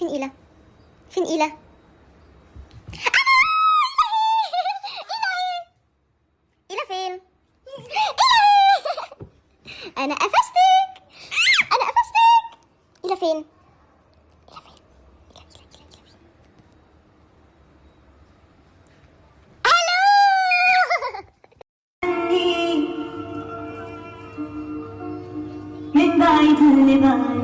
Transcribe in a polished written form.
فين إيلا؟ فين إيلا؟ إيلا فين؟ إيلا، أنا قفشتك، أنا قفشتك. إيلا فين؟ إيلا فين؟ إيلا، إيلا، إيلا، إيلا فين؟ ألو. من بعيد لبعيد.